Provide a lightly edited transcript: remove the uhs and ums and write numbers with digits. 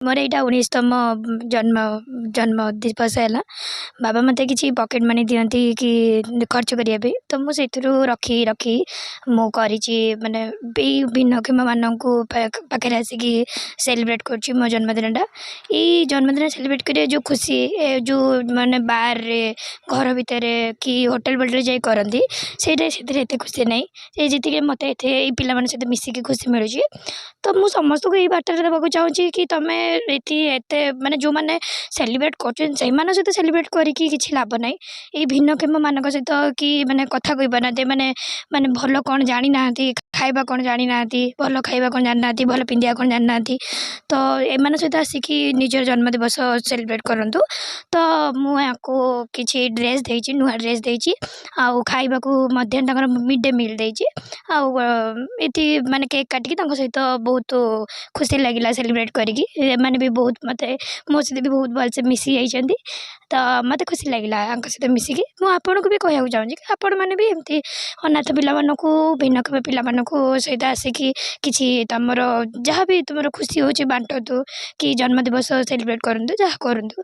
ମୋର ଏଇଟା 19ତମ ଜନ୍ମ ଜନ୍ମ ଦିବସ ହେଲା। ବାବା ମୋତେ କିଛି ପକେଟ୍ ମନି ଦିଅନ୍ତି କି ଖର୍ଚ୍ଚ କରିବା ପାଇଁ, ତ ମୁଁ ସେଇଥିରୁ ରଖି ରଖି ମୁଁ କରିଛି, ମାନେ ଏଇ ଭିନ୍ନକ୍ଷମମାନଙ୍କୁ ପାଖରେ ଆସିକି ସେଲିବ୍ରେଟ୍ କରୁଛି ମୋ ଜନ୍ମଦିନଟା। ଏଇ ଜନ୍ମଦିନ ସେଲିବ୍ରେଟ୍ କରିବା ଯେଉଁ ଖୁସି, ଏ ଯେଉଁ ମାନେ ବାର୍ରେ, ଘର ଭିତରେ କି ହୋଟେଲ୍ ଫୋଟେଲ୍ରେ ଯାଇ କରନ୍ତି, ସେଇଟା ସେଥିରେ ଏତେ ଖୁସି ନାହିଁ ସେ ଯେତିକି ମୋତେ ଏଥିରେ ଏଇ ପିଲାମାନଙ୍କ ସହିତ ମିଶିକି ଖୁସି ମିଳୁଛି। ତ ମୁଁ ସମସ୍ତଙ୍କୁ ଏଇ ବାର୍ତ୍ତାଟା ଦେବାକୁ ଚାହୁଁଛି କି ତମେ ଏଠି ଏତେ ମାନେ ଯେଉଁମାନେ ସେଲିବ୍ରେଟ୍ କରୁଛନ୍ତି, ସେଇମାନଙ୍କ ସହିତ ସେଲିବ୍ରେଟ୍ କରିକି କିଛି ଲାଭ ନାହିଁ। ଏଇ ଭିନ୍ନକ୍ଷମମାନଙ୍କ ସହିତ କି ମାନେ କଥା କହିପାରୁନାହାନ୍ତି, ମାନେ ମାନେ ଭଲ କ'ଣ ଜାଣିନାହାନ୍ତି, ଖାଇବା କ'ଣ ଜାଣିନାହାନ୍ତି, ଭଲ ଖାଇବା କ'ଣ ଜାଣିନାହାନ୍ତି, ଭଲ ପିନ୍ଧିବା କ'ଣ ଜାଣିନାହାନ୍ତି, ତ ଏମାନଙ୍କ ସହିତ ଆସିକି ନିଜର ଜନ୍ମଦିବସ ସେଲିବ୍ରେଟ୍ କରନ୍ତୁ। ତ ମୁଁ ୟାଙ୍କୁ କିଛି ଡ୍ରେସ୍ ଦେଇଛି, ନୂଆ ଡ୍ରେସ୍ ଦେଇଛି, ଆଉ ଖାଇବାକୁ ମଧ୍ୟ ତାଙ୍କର ମିଡ଼୍ ଡେ ମିଲ୍ ଦେଇଛି, ଆଉ ଏଠି ମାନେ କେକ୍ କାଟିକି ତାଙ୍କ ସହିତ ବହୁତ ଖୁସି ଲାଗିଲା ସେଲିବ୍ରେଟ୍ କରିକି। ଏମାନେ ବି ବହୁତ ମୋତେ ମୋ ସହିତ ବି ବହୁତ ଭଲସେ ମିଶି ଯାଇଛନ୍ତି। ତ ମୋତେ ଖୁସି ଲାଗିଲା ୟାଙ୍କ ସହିତ ମିଶିକି। ମୁଁ ଆପଣଙ୍କୁ ବି କହିବାକୁ ଚାହୁଁଛି କି ଆପଣମାନେ ବି ଏମିତି ଅନାଥ ପିଲାମାନଙ୍କୁ, ଭିନ୍ନକ୍ଷମ ପିଲାମାନଙ୍କୁ ସହିତ ଆସିକି କିଛି ତୁମର ଯାହା ବି ତୁମର ଖୁସି ହେଉଛି ବାଣ୍ଟନ୍ତୁ କି ଜନ୍ମଦିବସ ସେଲିବ୍ରେଟ୍ କରନ୍ତୁ, ଯାହା କରନ୍ତୁ।